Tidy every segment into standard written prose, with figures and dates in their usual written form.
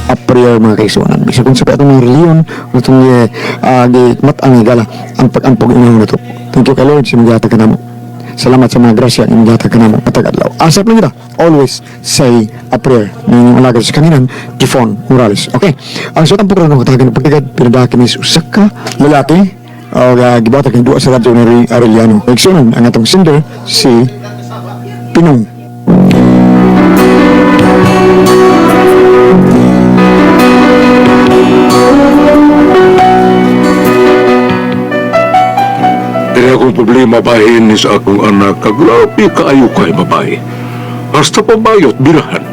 a prayer, mga kaigsuonan. Bisag kung sa atong mga reliyon atong mat ang higala ang pag-ampog ingon nato. Thank you kay Lord sa mga gihatag kanamo. Salamat sa mga grasya nga imong gihatag kanamo matag adlaw. Asap lang kita. Always say a prayer. Ning alagad sa kaninan, Gifon Morales. Okay. Ang suot ang pagkaroon ng katagan ng pagkagad, pinadaki ni usa ka lalaki o gibatag kay duwa sa radyo ni Arellano. Igsunan ang atong sender si Pinong. Dili akong problema bahin ni sa akong anak kag grabe kaayo kay babae. Hasta pabayot birahan.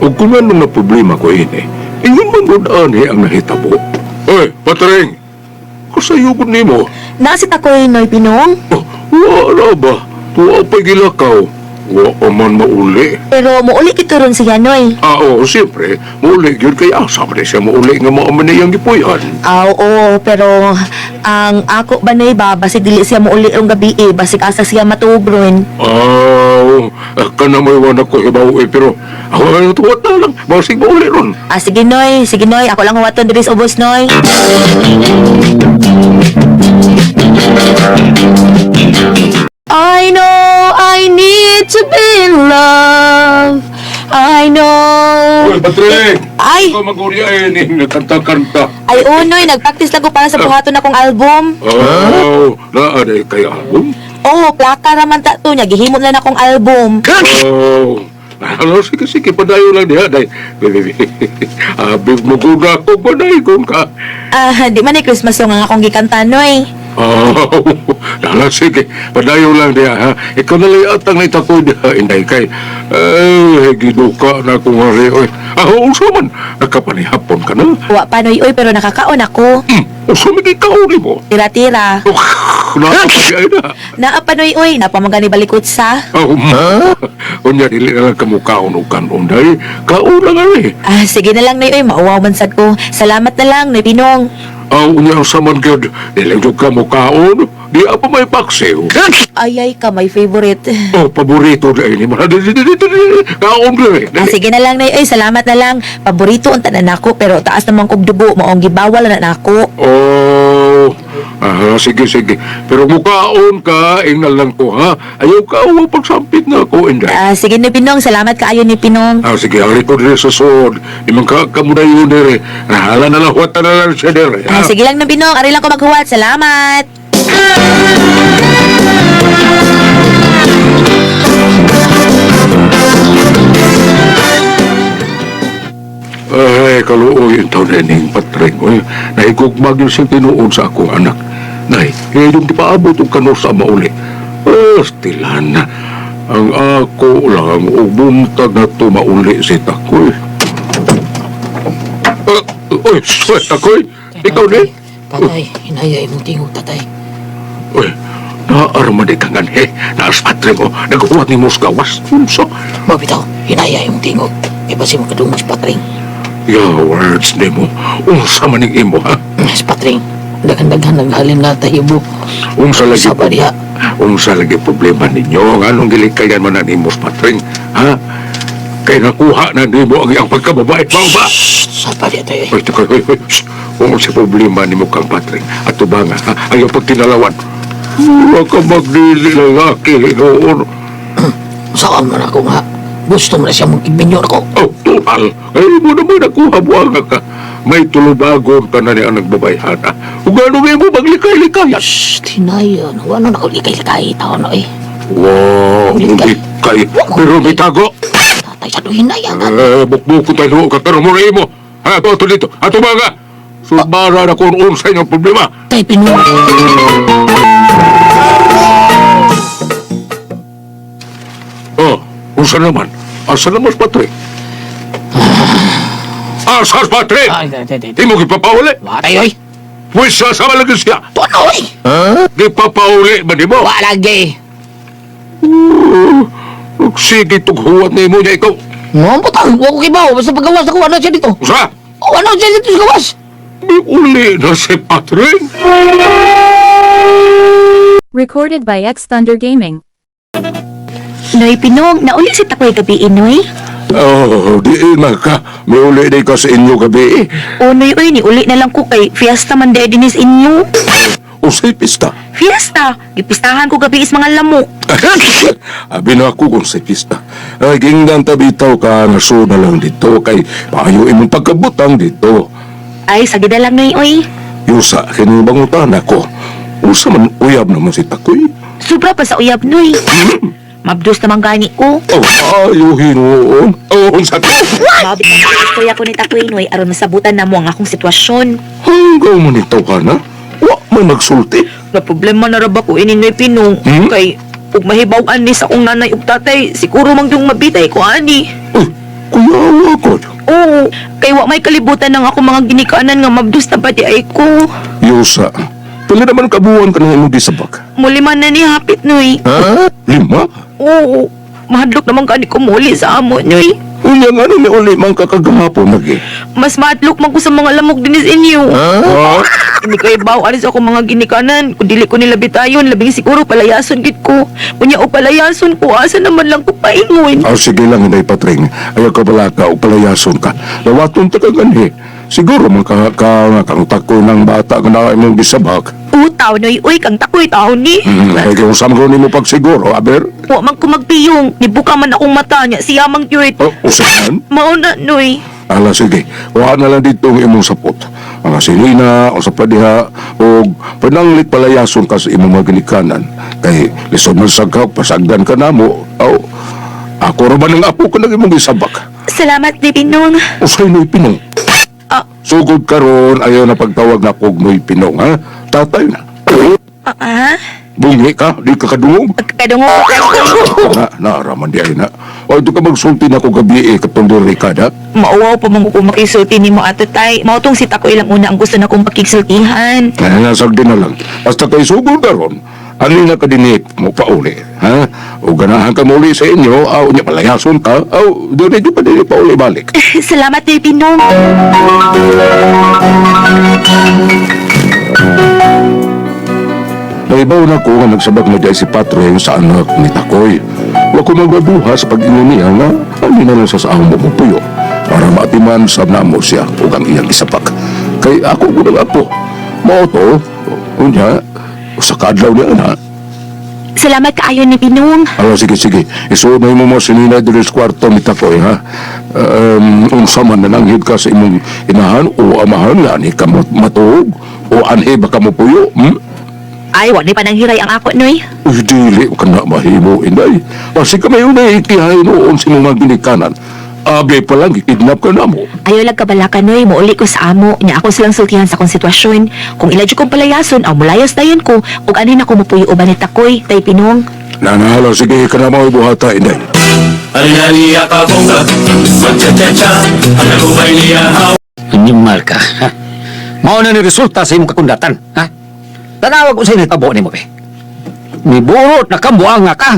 Ug kung ano na problema ko ini, ingon man gud ani ang nahitabo. Oy, patring! Kasayugod nimo. Nasa takoy Noy Pinong, Oh, wala ba? Tuwa pa'y gilakaw. Wa pa man mauli. Pero muuli kito ron siya, Noy. Ah, oo, siyempre. Mauli yun kay asa man siya mauli nga mao man iyang gipuy-an. Ah, oo, pero ang ako ba, Noy, ba, basig dili siya muuli rong gabi eh, basig asa siya matuog ron. Aw, kana may wala ko hibaw eh, pero ako nga tuwat na lang. Basig mauli ron. Ah, sige, Noy, sige, Noy, ako lang huwaton diri sa ubos, Noy. I know I need to be in love. I know. Uy, Patrick! Ay! Ikaw magurya eh, ning nagkanta-kanta. Ay, unoy, nagpractice lang ko para sa buhaton akong album. Oh, naa na kay album? Oh, plaka raman ta to niya, gihimo na akong album. Oh, ano, sige, sige, padayo lang diha, day. Baby, abi mo guna ko, padayo kung ka. Ah, di man ni Christmas song ang akong gikanta, Noy. Oh, nala, sige, padayo lang diha, ha. Ikaw na lang atang naitakoy diha, inday kay. Ay, giduka na kung ari, oy. Ah, unsa man, nakapanihapon ka na. Wa pa, Noy, oy, pero nakakaon ako. Unsa man ikaw mo? Tira-tira. Oh, naapag na. Naa pa, Noy, oy, napamagani balikot sa. Oh, unya dili na lang kamukaon og kanon dahil kaon lang ari. Ah, sige na lang, Noy, oy, mauwaw man sad ko. Salamat na lang, Noy Pinong. Aw, unya sa man gyud dili jud ka mukaon, di apa may paksiw. Ay, ay ka, my favorite. Oh, paborito na ini. Dili dili dili kaon dili. Ah, sige na lang, Noy, oy, salamat na lang. Paborito ang tanan nako, pero taas naman kog dugo, maong gibawal na nako. Oh, ah, sige sige. Pero mukaon ka, ingnan lang ko ha. Ayaw ka wa pagsampit na ako inday. Ah, sige, Noy Pinong, salamat kaayo, Noy Pinong. Ah, sige, ang likod diri sa sud. Di man ka kamudayon diri. Nahala na lang, huwatan na lang siya diri. Ah, sige lang, Noy Pinong, ari lang ko maghuwat. Salamat. Ay, kaluoy yung taon na ning patring. Uy, nahigugmag yung siyang tinuod sa akong anak. Nay, eh, yung di paabot og kano sa mauli. Astilan na. Ang ako lang, og buntag na to mauli si Takoy. Ah, uy, uy, Takoy, ikaw ni? Tatay, hinaya imong tingog, tatay. Uy, naarma di kang anhe. Naas patring o, naghuwat ni Mos gawas. Unsa? Mabitaw, hinaya imong tingog. Kay basi makadungog si Patring. Ya, words ni mo. Unsa man ning imo, ha? Si Patring, daghan-daghan naghalin na tahibo. Unsa lagi Sa ba diha? Unsa lagi problema ninyo? Nganong gilikayan man na nimo patring? Ha? Kay nakuha na nimo ang iyang pagkababae mao ba? Sa ba diha tayo? Oy, teka, oy, oy. Shh. Unsa problema nimo kang patring? Ato ba nga, ha? Ang iyang pagtinalawan. Wala ka magdili lalaki noon. Saan man ako nga? Gusto mo na siya mong iminyo ako. Oh, total. Ay mo naman nakuha buwanga ka. May tulubagon ka na ni ang nagbabayhana. Ug ano mo maglikay-likayan? Shh, hinaya. Wala na ako likay-likay. Tao na eh. Wow, likay. Pero may tago. Tatay, sa hinaya nga. Eh, bukbuk ko tayo ka pero mo mo. Ha, ato ato dito. Ato mga. Sumara na kung unsa inyong problema. Tay, pinuno. Oh, unsa naman? Asa naman si Patrick? Asa si Patrick? Ay, tay, tay, tay. Di mo gipapauli. Wa tayo eh. Pwes sa lagi siya. Tuno eh. Gipapauli ba di mo? Wa lagi. Sige, tughuwat na imo niya ikaw. Mo butang, wa ko kibaw. Basta paggawas ako, ano siya dito? Unsa? Oh, ano siya dito sa gawas? May uli na si Patrick. Recorded by X Thunder Gaming. Noy Pinong, nauli si Takoy gabi, Noy. Oh, di na ka. May uli di ka sa inyo gabi eh. Unoy oy, ni uli na lang ko kay fiesta man di dinis inyo. Usay pista. Fiesta! Gipistahan ko gabi is mga lamok. Abi na ako kung sa pista. Ay, gingdan tabitaw ka, naso na lang dito kay payo imong pagkabutang dito. Ay, sagida lang noy oy. Yusa, kinibangutan ako. Usa man uyab naman si Takoy. Sobra pa sa uyab noy. Mabdos naman gani ko. Oh, ayo hinuon. Oh, unsa ka? Mabdos ang istorya ko ni Takoy noy aron masabutan na mo ang akong sitwasyon. Hanggang man itaw ka na. Wa man nagsulti. Na problema na ra ba ko ini noy Pinong? Hmm? Kay ug mahibaw-an ni sa akong nanay ug tatay, siguro mang yung mabitay ko ani. Uy, kuyawa ko. Oo, kay wa may kalibutan ng ako mga ginikanan nga mabdos na ba di ay ko. Yusa, pila naman kabuan ka ng imong gisabak? Muli man na ni hapit noy. Ha? 5? Oo, mahadlok naman kani ko muli sa amo noy. Unya nga ano may uli man kakagahapon lagi. Mas mahadlok man ko sa mga lamok dinis inyo. Ha? Hindi ko ibaw anis ako mga ginikanan. Kung dili ko nila bitayon, labing siguro palayason gid ko. Unya o palayason ko, asa naman lang ko paingon. Ah, sige lang, Inday Patring. Ayaw ka bala ka o palayason ka. Lawaton ta ka ganhi. Siguro man ka, ka, kang tako ng bata ka na imong gisabak. Utaw noy, uy, kang takoy tao ni. Kaya kung saan ko nimo pagsiguro, aber? Wa man ko magpiyong, nibuka man akong mata niya, siya mang gyud. Oh, usahan? Mauna noy. Ala, sige. Kuha na lang dito ang imong sapot. Ang asilina, o sa padiha, o pananglit palayason ka sa imong mga ginikanan. Kay lisod man sagkaw, pasagdan ka na mo. Aw, ako ra ba ng apo ka nang imong gisabak? Salamat ni Pinong. Usay no'y pinong. Ah. Sugod karon ayaw na pagtawag na kog no'y pinong, ha? Tatay na. Ah, ah? Bungi ka, di ka kadungog. Kadungo. Na, naaraman di ay na. O, ito ka magsulti na ko gabi eh, katong diri ka, da? Mauwaw pa man ko kung makisulti nimo ato tay. Mao tong si Takoy lang una ang gusto na kong pakigsultihan. Nanasag din na lang. Basta kay sugod karon, ani na ka dinit mo pauli, ha? O ganahan ka muli sa inyo, aw nya palayason ka, aw diretso pa dili pauli balik. Salamat ni Pinong. Naibaw na ko nga nagsabak na dahil si Patreng sa anak ni Takoy. Wa ko magaduha sa pag-ingon niya nga ani na lang sa amo mo puyo para maatiman sa namo siya ug ang iyang isapak. Kay ako gud ang apo. Mao to, unya, sa kaadlaw niya na. Salamat kaayo ni Pinong. Alo, sige, sige. Isuod na imo mo sinina diri sa kwarto ni Takoy, ha? Unsa man nananghid ka sa imong inahan o amahan nga ani ka matuog o anhi ba ka mo puyo, Ay, wa ni pananghiray ang ako noy. Uy, dili ka na mahimo, inday. Kasi ka may unay ikihay noon sa mga ginikanan. Abi pa lang, gikidnap ka na mo. Ayaw lang kabalaka noy, muuli ko sa amo. Nya ako silang sultihan sa akong sitwasyon. Kung ila jud kong palayason, aw mulayas dayon ko ug ani na ko mupuyo uban ni Takoy, tay Pinong. Nanalo, sige ka na mo ibuhata, inday. Alinalia kabonga, magcha-cha-cha, ang nagubay niya haw. Animal ka, ha? Mao na ni resulta sa imong kakundatan, ha? Tanawag ko sa initabo nimo, be. Niburot na kambuang nga ka.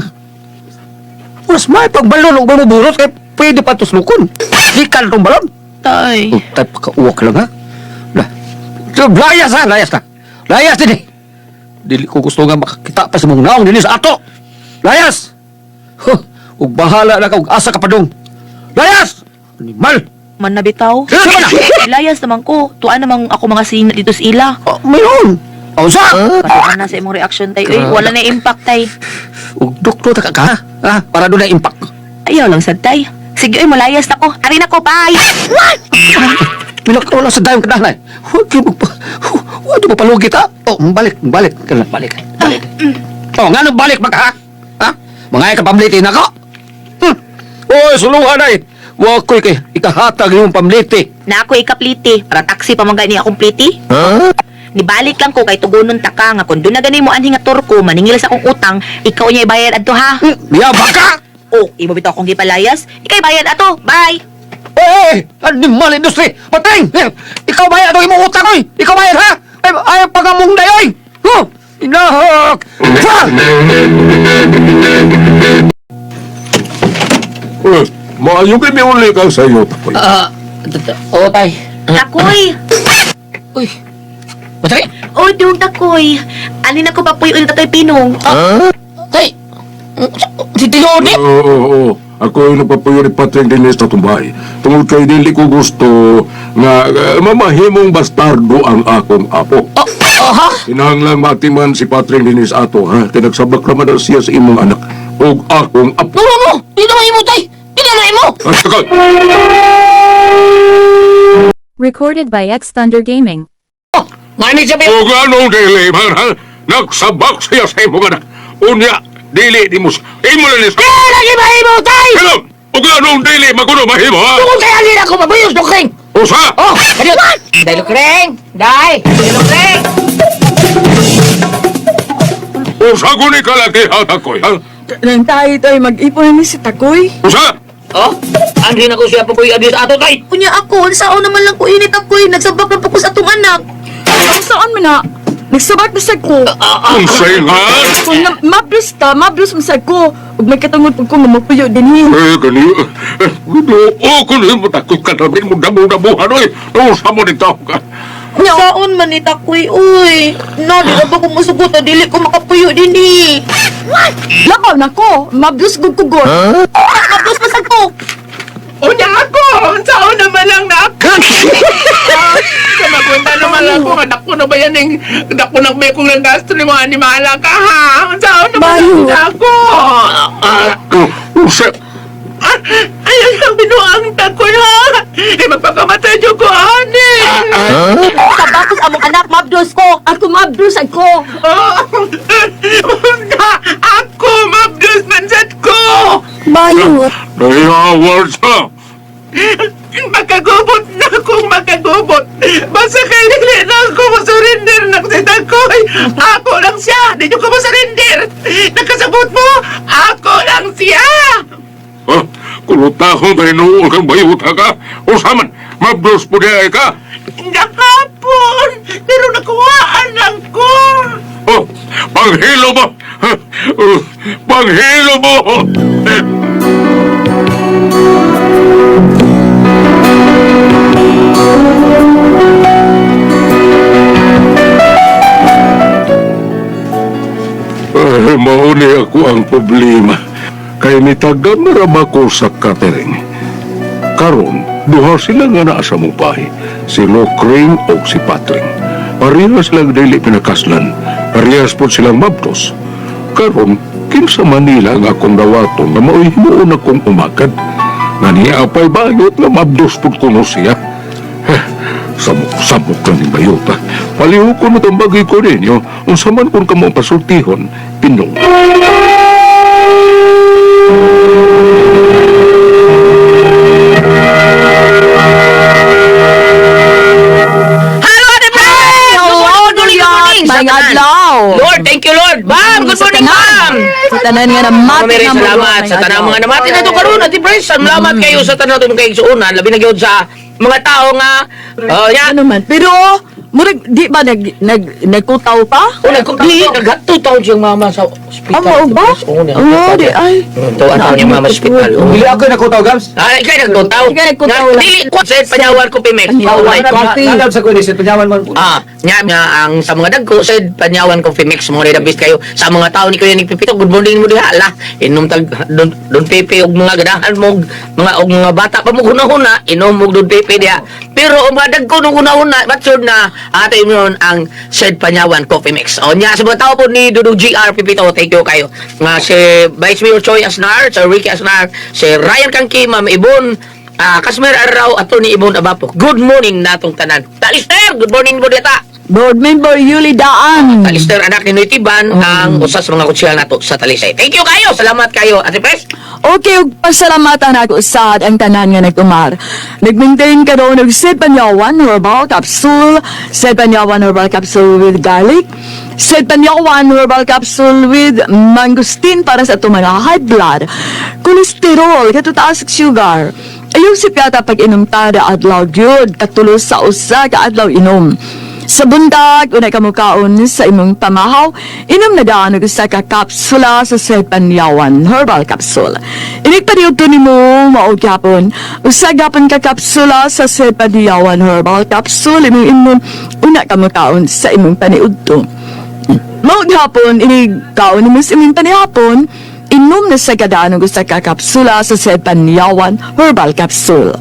Mas may pagbalon og mo burot kay pwede pa tuslukon. Di ka na tong balon. Tay. Utay pakauwak lang, ha? Lah. Layas, ha? Layas na. Layas din eh. Dili ko gusto nga makakita pa sa mong naong dinhi sa ato. Layas! Huh, ug bahala na ka ug asa ka padung. Layas! Animal! Man na bitaw. Sino ba na? Layas naman ko. Tuan namang ako mga sina dito sa ila. Oh, mayroon. Oh, sa? Katuan na sa imong reaction tay. Uy, wala na impact tay. Ug doktor ta ka ka, ha? Para doon na impact. Ayaw lang sad tay. Sige, uy, mulayas na ko. Ari na ko, bye! Pila ka wala sa dayong kadahnay. Huwag kayo magpa... Huwag mo palugi ta. Oh, balik, balik. Kailan, balik. Balik. Oh, nga nung balik ba ka, ha? Ha? Mga ikapamliti na ko. Oy, suluhan ay. Huwag ko'y kay ikahatag yung pamliti. Na ako ikapliti. Para taxi pa man gani akong pliti. Ha? Nibalik lang ko kay tugunon ta ka nga kung doon na gani mo anhi nga turko maningil sa akong utang, ikaw niya ibayad adto ha. Biyaba ka! Oh, imo bitaw akong gipalayas, ikay bayad ato. Bye. Oy, animal industry! Pateng! Eh, ikaw bayad ang imong utang, oy! Ikaw bayad, ha? Ay, ay pagamong day, oy! Huh! Inahak! Ha! Eh, maayo kay may uli ka sa iyo, Takoy. Ah, oo, tay. Takoy. Uy. Patay! Oh, dong takoy. Ani na ko papuyo ulit toy Pinong. Ha? Tay! Si Tio ni! Oo, oo, oo. Ako yung nagpapuyo ni Patrick Dines sa tumbay. Tungod kay dili ko gusto nga mamahimong bastardo ang akong apo. Oh, oh ha? Kinahanglang matiman si Patrick Dines ato, ha? Kinagsabak naman na siya sa imong anak ug akong apo. No, no, no! Di na mahimo, tay! Di na mahimo! At saka, Recorded by X Thunder Gaming. Oh, ngani siya, pero... ug anong dili man, ha? Nagsabak siya sa imong anak. Unya, dili di mo imo na ni Di lagi mahimo, tay! Hello! Ug anong dili maguno mahimo, ha? Tungod kay alin ako, mabuyos, Lukreng! Usa! Oh, kadiyo! Day, Lukreng! Day! Day, Lukreng! Usa ko ni kalaki hatakoy, ha? Nang tayo tayo mag-ipon ni si Takoy. Usa! Oh, anhin ako siya papuyo abis ato, tay! Unya ako, unsaon naman lang ko init ako eh. Nagsabak na po ko sa atong anak. Ang saan man na? Nagsabak na sad ko. Unsay nga? Kung na, mablos ta, mablos man sad ko. Ug may katungod pag ko mamupuyo dinhi. Eh, gani. Oo, kung hindi mo takot ka namin mo damu-damuhan, oy. Usa mo nito ka. Unsaon man ni Takoy, uy. Na, di na ba ko musugot na dili ko makapuyo dinhi. Lakaw na ko, mablos gud ko gud. Mablos pa sad ko. Unya ako! Unsaon naman lang na ako! Kamagunta naman lang ako, nga dako na ba yan yung dako na ba kung nagastro ni mga animala ka ha? Unsaon naman lang na ako! Usa! Ah, Ayaw lang binuang takoy ha! Di magpakamatay dyan ko ani! Sabak ko sa among anak, mablos ko. Ako mablos sad ko. Oh, ako mabdus man sad ko! Bayot. Nahihawar siya. Makagubot na akong makagubot. Basta kay dili na ako masurrender na si Takoy. Ako lang siya. Di nyo ko masurrender. Nakasabot mo? Ako lang siya. Ha? Kulutahon ka ninuol kang bayuta ka. Usa man, mablos po niya ka. Nakapon. Pero nakuhaan lang ko. Oh, panghilo mo! Ha? Oh, panghilo mo! Ay, mauni ako ang problema. Kay nitagam na rama ko sa catering. Karon, duha sila nga naa sa mong bahay. Si Locring o si Patring. Parehas lang dili pinakaslan. Parehas po silang mabdos. Karon, kinsa Manila nga akong dawaton nga mao'y himuon akong umakad. Nga niya apay bayot nga mabdos pud kuno siya. Heh, samok-samok lang ni bayot ha. Paliho ko na tambagay ko ninyo. Unsa man kun kamo ang pasultihon, pinong. Hello, Ate Pres! Hello, Good morning, good morning! Sa May tanan. adlaw. Lord, thank you, Lord! Ma'am, good Sa morning, tanan. ma'am! Sa tanan nga namati Ma'am, nga mo, salamat may sa tanang adlaw. mga namati na ito karon, Ate Pres. Salamat kayo sa tanan itong kaigsuonan. Labi na gyud sa mga tao nga, oh, ya. Ano man. Pero murag di ba nag nag nagkutaw pa? Oh, di, naghatto taon siyang mama sa ospital. Amo ba? Oo, Oo, di ay. Tuwan taon niyang mama sa ospital. Oo. Dili ako nakutaw, Gams. Ah, ikaw nagtutaw. Ikaw nagkutaw lang. Dili, sa panyawan ko, Pimex. Panyawan. Coffee. Lalab sa kunis, panyawan man. Ah, nya nga ang sa mga dagko said panyawan coffee mix mo ni best kayo sa mga tao ni Kuya ni Pipito, good morning mo diha lah inom tag don, don Pepe og mga ganahan mo og mga og mga bata pa mo hunahuna inom og don Pepe diha pero ang mga dagko nung hunahuna matsud na ato imnon ang said panyawan coffee mix. O nya sa mga tao po ni Dudong GR Pipito, thank you kayo nga si Vice Mayor Choi Asnar, Sir Ricky Asnar, si Ryan Kangki, Ma'am Ibon. Ah, Kasmer Arraw, Atty. Ibon Abapo. Good morning natong tanan. Talister, good morning mo dita. Board member Yuli Daan. Talister, anak ni Noy Tiban, ang usa sa mga kutsilya nato sa Talisay. Thank you kayo. Salamat kayo. Ate Pres. Okay, ug pasalamatan ako sad ang tanan nga nagtumar. Nag-maintain ka daw og Sepanyawan Herbal Capsule, Sepanyawan Herbal Capsule with garlic, Sepanyawan Herbal Capsule with mangosteen para sa atong mga high blood, cholesterol, katutaas ug sugar. Ayaw si piyata pag inom tada adlaw gyud, katulo sa usa ka adlaw inom. Sa bundag, unay kamukaon sa imong pamahaw, inom na daan og usa ka kapsula sa Sepanyawan Herbal Capsule. Inig paniudto nimo mao gyapon. Usa gyapon ka kapsula sa Sepanyawan Herbal Capsule imong inom una kamukaon sa imong paniudto. Mao gyapon inig kaon nimo sa imong panihapon, Inom na sa kadaan og usa ka kapsula sa Sed Panyawan Herbal Capsule.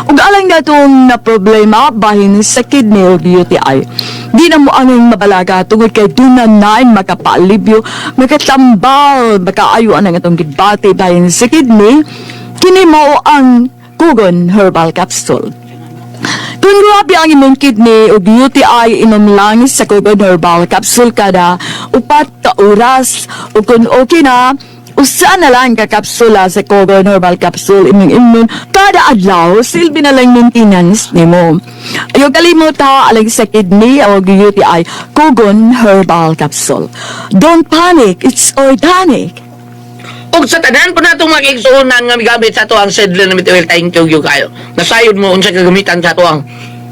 Ug alang natong na problema bahin sa kidney o UTI. Di na mo angay mabalaga tungod kay duna na makapaalibyo, makatambal, makaayo ang atong gibati bahin sa kidney, kini mao ang Kugon Herbal Capsule. Kung grabe ang imong kidney o UTI, inom lang sa Kugon Herbal Capsule kada 4 ka oras. O kung okay na, usa na lang ka kapsula sa Kugon Herbal Capsule imong inom kada adlaw, silbi na lang maintenance nimo. Ayaw kalimot ha, alang sa kidney o UTI, Kugon Herbal Capsule. Don't panic, it's organic. Ug sa tanan po natong mga igsuonan nga migamit sa ato ang seed liniment oil, thank you gyud kayo. Nasayod mo unsa kagamitan sa ato ang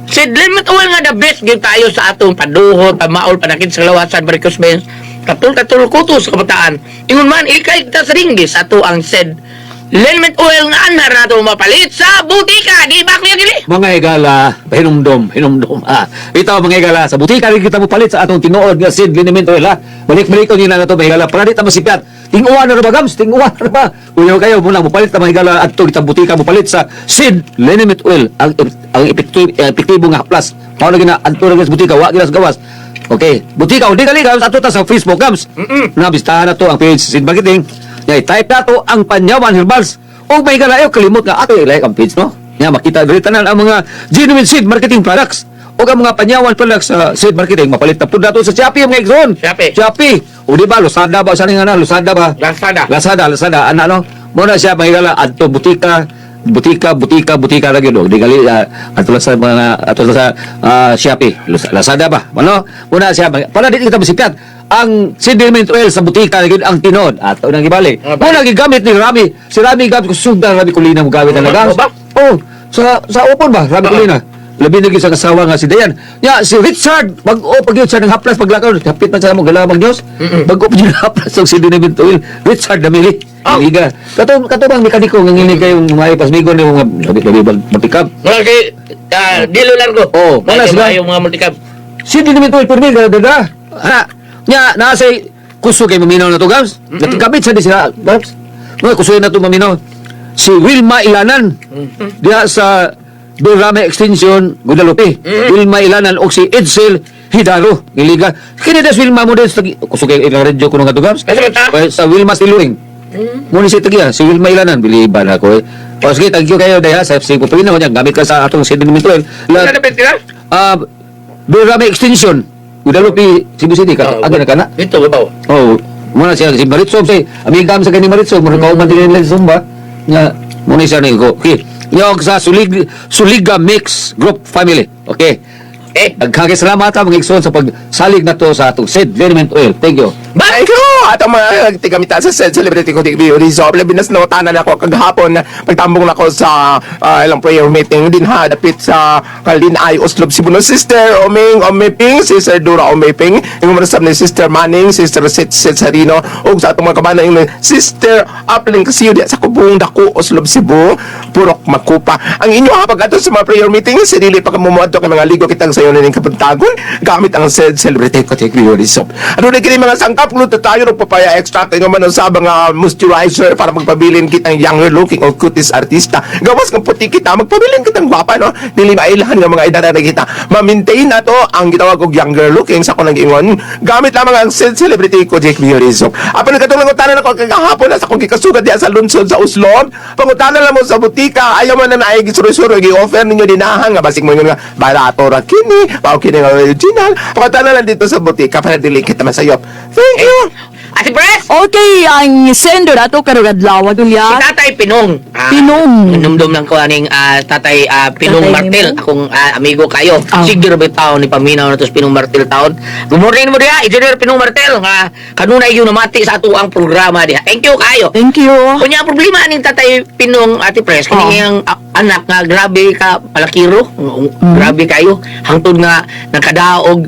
seed liniment oil nga the best gyud kayo sa atong paduhot, pamaol, panakit sa lawasan, varicose veins, katul-katul kuto sa kabataan. Ingon man ikay ta sa ringgis sa ato ang seed liniment oil nga anar nato mapalit sa butika, di ba, Kuya Gili? Mga higala, hinumdom, hinumdom. Ah, ito mga higala, sa butika rin kita mopalit sa atong tinuod nga seed liniment oil ha. Balik-balik ko nila na to mga higala, para di ta masipyat. Tinguan na ba gams? Tinguan na ba? Kuya kayo muna mopalit ta mga higala adto kita butika mopalit sa seed liniment oil. Ang epektibo nga haplas. Mao lagi na adto ra sa butika, wa gina sa gawas. Okay, butika o di gali gams adto ta sa Facebook gams. Na bistahan na to ang page Seed Marketing. Yay, type na to ang Panyawan Herbals. O may higala ayo kalimot nga ato i-like ang page no. Nya makita diri tanan ang mga genuine seed marketing products o ang mga Panyawan products sa seed marketing mapalit na pud nato sa Shopee mga igsoon. Shopee. Shopee. O di ba Lazada ba sa nga na Lazada ba? Lazada. Lazada, Lazada ana no. Mo na siya mga higala adto butika butika butika butika ra gyud di gali adto lang sa mga adto lang sa Shopee Lazada ba ano mo na siya para di kita masipyat ang seed liniment oil sa butika gyud ang tinuod ato nang gibalik Ah, mo na gigamit ni Rami si Rami gamit ko sugdan Rami Kulina mo gamit talaga. Ano ba? Oh, sa open ba Rami Kulina labi na gyud sa kasawa nga si Dayan. Nya si Richard bag-o pag yun siya ng haplas paglakaw hapit man siya mo galamang Dios. Bag-o pa yun haplas og seed liniment oil Richard Damili. Oh. Iga. Kato kato bang mekaniko nga ngini kayong mga pasmigo ni mga labi labi bag multicab. Wala kay Dilo Largo. Oh, wala sila. Yung mga multicab. Seed liniment oil permi kada dada. Ha. Nya naa say kuso kay maminaw na to gams. Gamit sa di sila gams. Mga kuso na to maminaw. Si Wilma Ilanan diha sa Durame Extension, Guadalupe. Wilma Ilanan o si Edsel Hidaro. Giliga. Kini das Wilma mo din sa kuso kay ilang radyo kuno nga to gams. Kasi ba Okay, sa Wilma Siluing. Muna si Tagia, si Wilma Ilanan, biliban ako eh. O sige, thank you kayo dahil sa FC ko na niya, gamit ka sa atong seed liniment oil. Wala na sila? Ah, Durame Extension, Guadalupe, Cebu City, ka, aga na ka na. Dito ba? Oh, muna siya si Maritsom say, amigam sa kani Maritsom, mura kauman din nila sa Zumba. Nga muna siya ni ko. Okay. Yung sa Suliga Mix Group Family. Okay. Eh, Daghang salamat ha, mga igsoon sa pagsalig na to sa atong seed liniment oil. Thank you. Bye! Thank you! At ang mga tigamita sa said celebrity ko, di Rizzo, labi na sinawatanan ako kagahapon, pagtambong na ko sa ilang prayer meeting din ha, dapit sa Kalinay, Oslob, Cebu no, Sister Oming Omiping, Sister Dura Omiping, yung mga ni Sister Manning, Sister Sit Sit Sarino, ug sa atong mga kabana yung Sister Apling Kasiyo diya sa Kubong Dako, Oslob, Cebu, Purok Makupa. Ang inyo ha, pag ato sa mga prayer meeting, sarili pa kamumuadto kay mga ligo kitang sayo na ning kabuntagon, gamit ang said celebrity ko, Take Rizzo. Ano na kini mga sangkap, luto tayo ng papaya extract, inyo man sa mga moisturizer para magpabilin kitang younger looking o cuties artista. Gawas ng puti kita, magpabilin kitang gwapa, no? Dili mailhan nga mga edad na kita. Ma-maintain na to ang gitawag og younger looking sa kunang ingon. Gamit lamang ang said celebrity ko, Jake Rizzo. Apan nagkatulong utanan ako kagahapon na sa akong gikasugad diya sa lungsod sa Oslob. Pangutana lang mo sa butika, ayaw man na naay gisuro-suro gi-offer ninyo dinahan nga basig mo ingon nga barato ra kini, pao kini nga original. Pangutana lang dito sa butika para dili kita masayop. Thank you. Ate Pres! Okay, ang sender ato karong adlaw Si Julia. Tatay Pinong. Pinong. Numdum lang ko aning Tatay Pinong Tatay Martel. Nimo? Akong amigo kayo. Ah. Sige ra taon ni paminaw na to si Pinong Martel taon. Good morning mo diha, Engineer Pinong Martel nga kanunay yung namati sa ato ang programa diha. Thank you kayo. Thank you. Kunya ang problema aning Tatay Pinong, Ate Pres, kini Oh. iyang anak nga grabe ka palakiro, grabe kayo hangtod nga nakadaog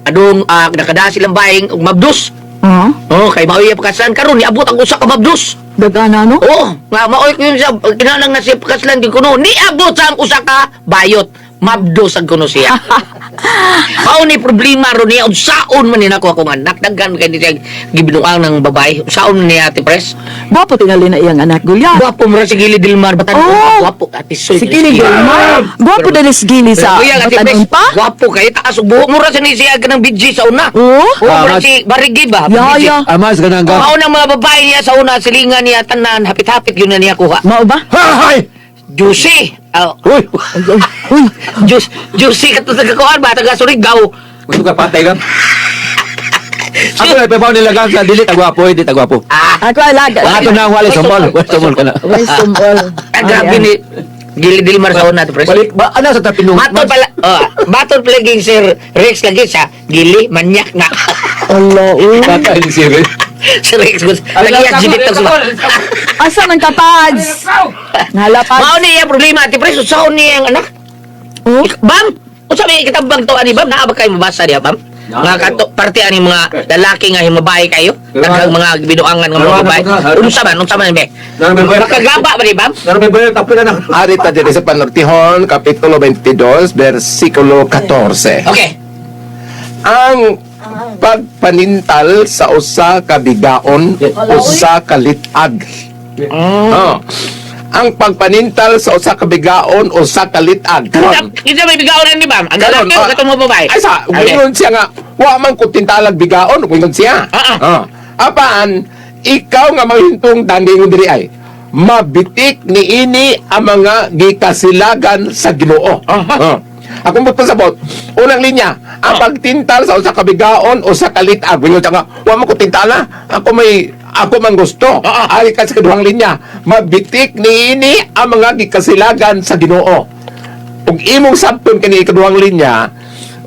adong nakada silang baing og mabdus. Ah, Oh, kay maoy pagkaslan karon niabot ang usa ka mabdus. dagana no? Oo, nga maoy ko yun siya, kinahanglan nga siya pagkaslan di kuno niabot sa ang usa ka bayot. Mabdos ang kuno siya. Mao ni problema ron niya unsaon man ni nako akong anak daghan kay niya gibinuang ng babae. Unsaon man niya, Ate Pres? Gwapo tingali na iyang anak, Gulya. Gwapo mo ra si Gili Dilmar batan Oh! gwapo Ate Soy. Si Gili Dilmar. Gwapo din si Gili sa Kuya, Ate Pres, Batanon pa. gwapo kayo taas og buhok mo ra sa ni siya kanang BG sa una. Oo. Oo, mura si Barigi ba? Ya, BG. ya. Amas ganang ga. Mao ng mga babae niya sa una, silingan niya tanan, hapit-hapit yun na niya kuha. Mao ba? Hay! Juicy. Oh, Uy! Uy, juice, juicy kato sa kakuan ba taga Surigao. Gusto ka patay ka? Ako na ipabaw nila gang sa dili tagwapo, hindi tagwapo. Ah, ako alaga. Ato na wala sumbol, wala sumbol ka na. Way sumbol. ah, grabe ni Gili Dilmar sa una, Ate Pres. Balik ba ana sa tapinong. Matod pala, oh, matod pala ging Sir Rex lagi sa Gili manyak na. Allah, uy. Patay ni Sir. Sir Rex gusto. Lagi ang jibit sa. Asa man ka, Pads? Nala, Pads. Mao ni iya problema, Ate Pres, usaon niya ang anak. Oh? Bam! Unsa may kitabang to ani bam? Naa ba kayo mabasa diya bam? Naa Mga kayo. kato parte ani mga lalaki nga himabae kayo, daghang mga binuangan nga mga babae. Unsa man, unsa man be? Makagaba ba ni bam? Ari ta diri sa Panortihon, Kapitulo 22, versikulo 14. Okay. Ang pagpanintal sa usa ka bigaon, usa ka lit-ag. Oh. Ang pagpanintal sa usa ka bigaon, usa ka lit-ag. Karon, Kinsa may bigaon ni bam? Ang Karon, lalaki o ah, katong mga babae? Ay sa, Okay. wingon siya nga, wa man ko tintalag bigaon, wingon siya. Ah, ah. Ah. Apaan, ikaw nga mahintong dandingon diri ay, mabitik ni ini ang mga gikasilagan sa Ginoo. Aha. Ah. Akong pagpasabot, unang linya, ang pagtintal sa usa ka bigaon o sa kalitag, wingon siya nga, wa man ko tintala, ako may ako man gusto. Ah, ah. Ari ka sa kaduhang linya, mabitik ni ini ang mga gikasilagan sa Ginoo. Ug imong sabton kani ikaduhang linya,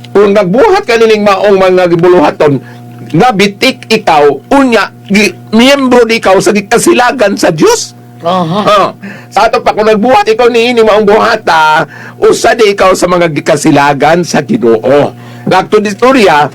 kung nagbuhat ka nining maong mga gibuluhaton, nabitik ikaw, unya, gi, miyembro di ikaw sa gikasilagan sa Dios. Aha. Oh. Sa ato pa, kung nagbuhat ikaw ni ini maong buhata, usa di ikaw sa mga gikasilagan sa Ginoo. Lagtod istorya,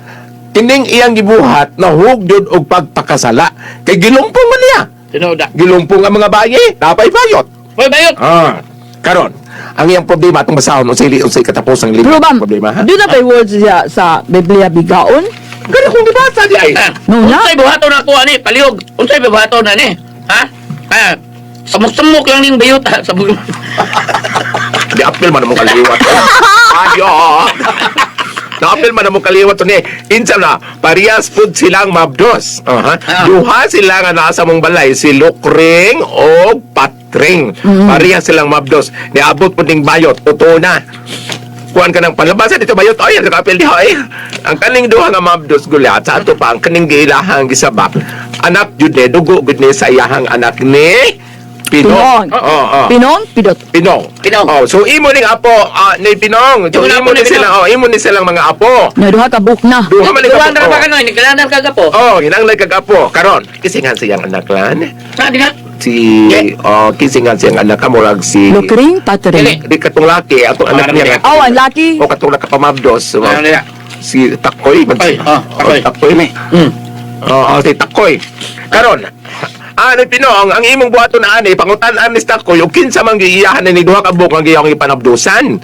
kining iyang gibuhat na hugdod og pagpakasala. Kay gilumpong man niya. Tinuod. Gilumpong ang mga baye, napay bayot. Hoy bayot. Ah, karon, ang iyang problema atong basahon unsay unsay katapusang linya Pero bam, problema ha? doon na ba'y words siya sa Biblia bigaon? Gano kung gibasa di ay. Ah, No, na. unsay buhaton ako ani palihog. Unsay buhaton ani? Ha? Ah, samok-samok lang ning bayot ha. Samok. Di apil man mo kaliwat. Ayo. Naapil man mo kaliwat to ni. Insa na parehas pud silang mabdos. Aha. Ah. Duha sila nga naa sa mong balay si Lukring o Patring. Parehas silang mabdos. Niabot pud ning bayot totoo na. Kuan ka ng palabasa dito bayot oy ang kapil diha ay. Ang kaning duha nga mabdos gulat sa ato pa ang kaning giilahang gisabak. Anak jud ni dugo gud ni sa iyahang anak ni Pinong. Pinong. Oo, oo. Pinong, pidot. Pinong. Pinong. Oh, so imo ning apo ah, ni Pinong. So Imo na imo apo ni ni sila, oh, imo ni silang mga apo. Na duha ka book na. Duha man ni Duha kapo. na ba kanoy? Nikalanan ka po. Oh, ginanglan kag apo. Karon, kisingan siyang anak lan. Sa di na. Si oh, kisingan siyang anak kamurag si Lukring, patring. Di katong laki, atong anak Ah, niya. nga- Oh, ang laki. O katong nakapamabdos. So, Ano nila? si Takoy. man Ay, siya. oh, Takoy. Oh, Takoy. Oo, oh, si Takoy. Karon, ani Pinong, ang imong buhaton ani pangutan ani si Takoy ug kinsa man giiyahan ni duha ka buok ang giyang ipanabdusan.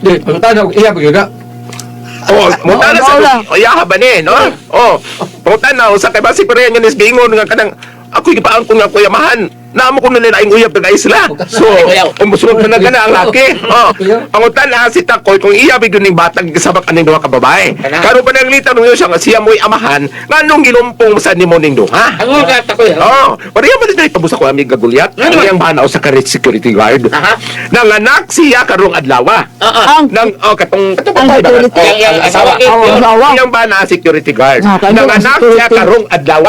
Di, pagkatanaw, iya pagkaga. Oh, mutana Oo, sa wala. o yaha ba ni, no? Oh, mutana usa kay basi pareha nga nis giingon nga kanang ako gipaangkon nga kuyamahan. Naamo ko nila laing uyab taga isla. So, umusunod na na ang laki. Oh, pangutana si Takoy kung iya bigyon ning batang gisabak aning duha ka babae. Karon pa nang litaw nung siya nga siya mo'y amahan nganong gilumpong sa nimo ning duha. Angol ka takoy. Oh, pareha man din pabusa ko amig gagulyat. Ano Ang iyang bana sa ka security guard. Aha. Nanganak siya karong adlaw. Oo. Ang Nang oh katong katong Ang babae ba? security. Oh, ang asawa. Oh, asawa. Iyang bana security guard. Ah, kaya Nanganak siya security. karong adlaw.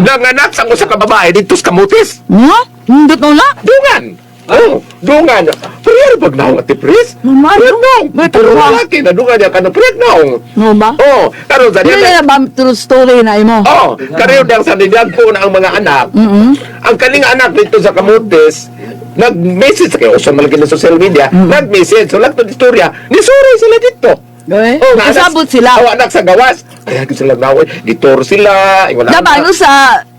Nanganak sa usa ka babae dito sa Kamutis. Nga? Hindot na wala. Dungan. Oh, dungan. Pero pag naong ati pres. Mama, Pero naong. may Pero tuwa. lalaki na dungan niya kano pre naong. No ba? Oh, karon sa Dili niya. na ba true story na imo? Oh, kareho diyang sa nidagpo na ang mga anak. Ang kaning anak dito sa Kamutis, nag-message kay uso man lagi na social media, nag-message. So lagtod istorya, nisuri sila dito. Eh? Oh, nga anak- Kasabot sila. Oh, anak sa gawas. Ay, sila naway. Gitor sila. Ay, wala Dapat na. sa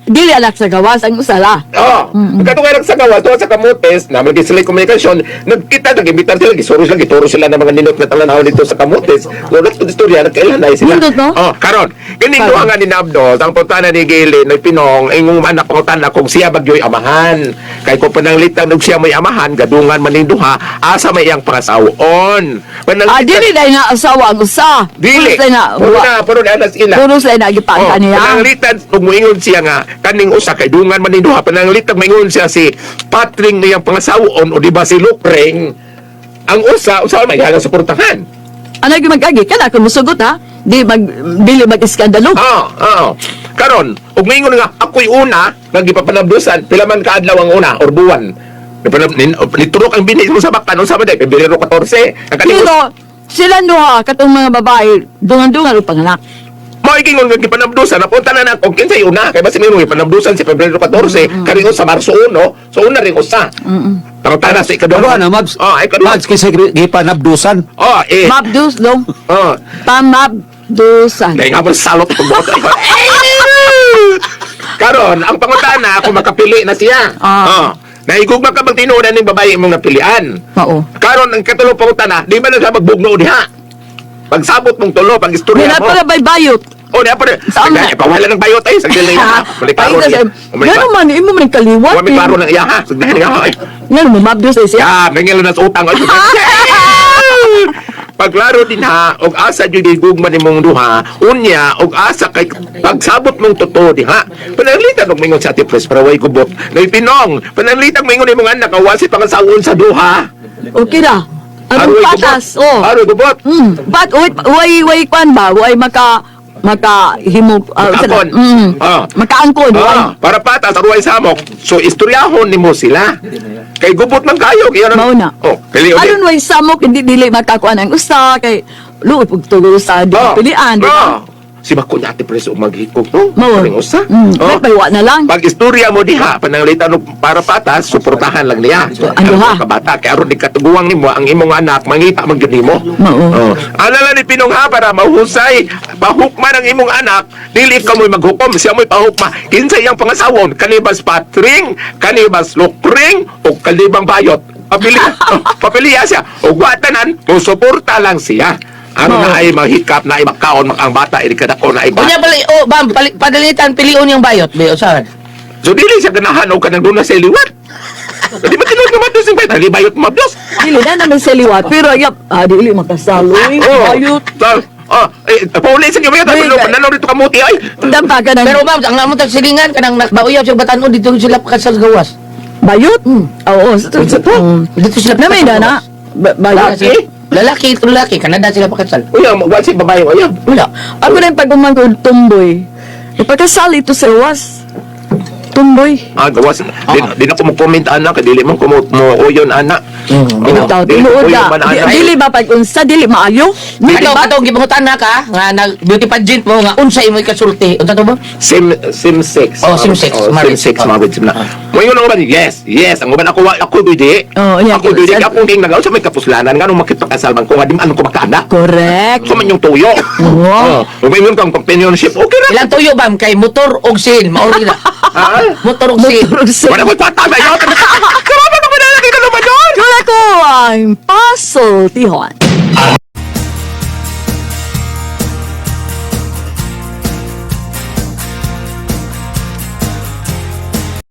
Dili anak sa gawas ang usala. Oh, mm nga sa gawas tuwa sa Camotes, na may sila komunikasyon, nagkita, nag-imbitar sila, gisuro sila, gituro sila ng mga ninot na talanaw dito sa Camotes. Wala sa istorya, nagkailan na sila. Nindot, no? Oh, karon, kining Karon. duha nga ni Nabdos, ang putana ni Gilin, ay Pinong, ingong anak pangutana kung siya bagyo'y amahan. Kay kung pananglitan og siya may amahan, gadungan man ning duha, asa may iyang pangasawon. Ah, dili dahil na asawa ang usa. Dili. Pulos dahil na. Puro na, puro na anas ila. Pulos dahil na gipangka Oh, niya. pananglitan ug moingon siya nga kaning usa kay dungan man ni duha, pananglitan moingon siya si Patring niyang pangasawon o di ba si Lukreng ang usa usa may halang suportahan. Ano yung mag-agi? Kana kung musugot ha? Di mag dili mag-iskandalo. Oo, oo. Karon, ug moingon nga ako'y una nga gipapanabdusan pila man ka adlaw ang una or buwan. Niturok ang bini mo sa bakan unsa man day Pebrero 14. Ang kaning Pero sila duha katong mga babae dungan-dungan og panganak. Mao ingon nga gipanabdusan napunta na nako kinsay una kay basi mingon gipanabdusan si Pebrero 14 karing usa Marso 1 so una ring usa. Tangtana sa ikaduha. Ano na, Mabs? Oh, ay ikaduha. Mabs, kasi gipanabdusan. Oh, eh. Mabdus dong. Oh. Pamabdusan. Dahil nga mo salot itong buot. Karon, ang pangutana kung makapili na siya. Ah. Oh. Nahigugma ka bang tinuodan ng babae imong napilian? Oo. Karon ang katulong pangutana, di ba na siya magbugno diha? Pagsabot mong tulo, pag istorya Wala mo. pala bay bayot. Oh, di pa rin. Saan na? Pawala ng bayot ay. Sagdil na iya ha. Balik klaro Ay, niya. Gano'n man, imo man kaliwat. Wala may klaro ng iya ha. Sagdil na iya ha. Ngano mo mabdus ay siya. Ya, nangilo na sa utang. Ay, Paglaro din ha, og asa jud gugma nimong duha, unya og asa kay pagsabot mong totoo diha. Pananglitan og mingon sa Ate Pres para way gubot. Nay pinong, pananglitan mingon imong anak awasi pangasawon sa duha. Okay ra. Anong Aroy patas? gubot. Oh. Aroy gubot. But wait, way way kwan ba? Way maka maka himog Makaangkon. Ah. Makaangkon. Way. Ah, para patas aruay samok. So istoryahon nimo sila. Kay gubot man kayo kay Mao na. Oh, pili uli. Aron way samok hindi dili makakuan ang usa kay luoy pug tugo sa di Oh. pilian, di ba? Oh. Si bako niya Ate Pres og maghikog no. Mao. Karing usa. Mm. Oh. May paywa na lang. Pag istorya mo diha, pananglitan og para patas, suportahan lang niya. Ano ha? Ang kabata, kay aron di katuguang nimo ang imong anak, mangita man gyud nimo. Mao. Oh. Ana lang ni Pinong ha para mahusay, pahukman ang imong anak, dili ka mo'y maghukom, siya mo'y pahukma. Kinsa iyang pangasawon, kanibas patring, kanibas lukring, o kanibang bayot. Papili, oh, papiliya siya. O tanan, musuporta lang siya. Ano Mao. na ay mahikap, na ay makaon, ang bata, ili kadako na ay bata. Unya pala, oh, bam, pali, padalitan pilion yung bayot, bayo saan? So dili siya ganahan og kanang duna sa liwat. Di ba tinuod nga mabdos yung bayot? Dili bayot mabdos. Dili na naman sa liwat pero yap, ah, dili makasaloy. Bayot. Oh, eh, pauli sa inyo bayot. Ay, Ay, pananaw dito kamuti ay. Dampa ka ng Pero ma'am, ang among tag silingan kanang nakbauyaw sa batanon dito sila pakasal gawas. bayot. Oo, sa to. Dito sila Namay na na. Bayot. Lalaki? Lalaki, ito lalaki. Kanada sila pakasal. Uy, ang wa si babae oh, ayaw. Wala. Ako na yung pag-umangkod tumboy. Ipagkasal ito sa was. Tumboy. Ah, gawas. Di na ko mo comment ana kay dili man ko mo mo uyon ana. Oh, Itaw, dili ko tinuod uyon na. man ana. Dili ba pag unsa, dili maayo? Dili Kato, ba? kato, gipangutan na ka, nga nag beauty pageant mo, nga unsa imo ikasulti. Unsa to ba? Same sex. Oh, same sex, Oh, same marriage. sex Oh. marriage na. Mo yun ang uban, yes, yes. Ang uban ako ako dili. Oh, yeah. Ako dili akong king nagaw sa may kapuslanan nganong makipakasal man ko nga di man ko makaanak. Correct. So man yung tuyo. Oo. Oh, ug kang companionship, okay ra. Ilang tuyo bam kay motor og sin, maori na. Ha? Motor og sin. Motor og sin. Wala ko'y kwarta ba yun? Grabe naman na nakita naman yun! Wala ko ang pasultihon.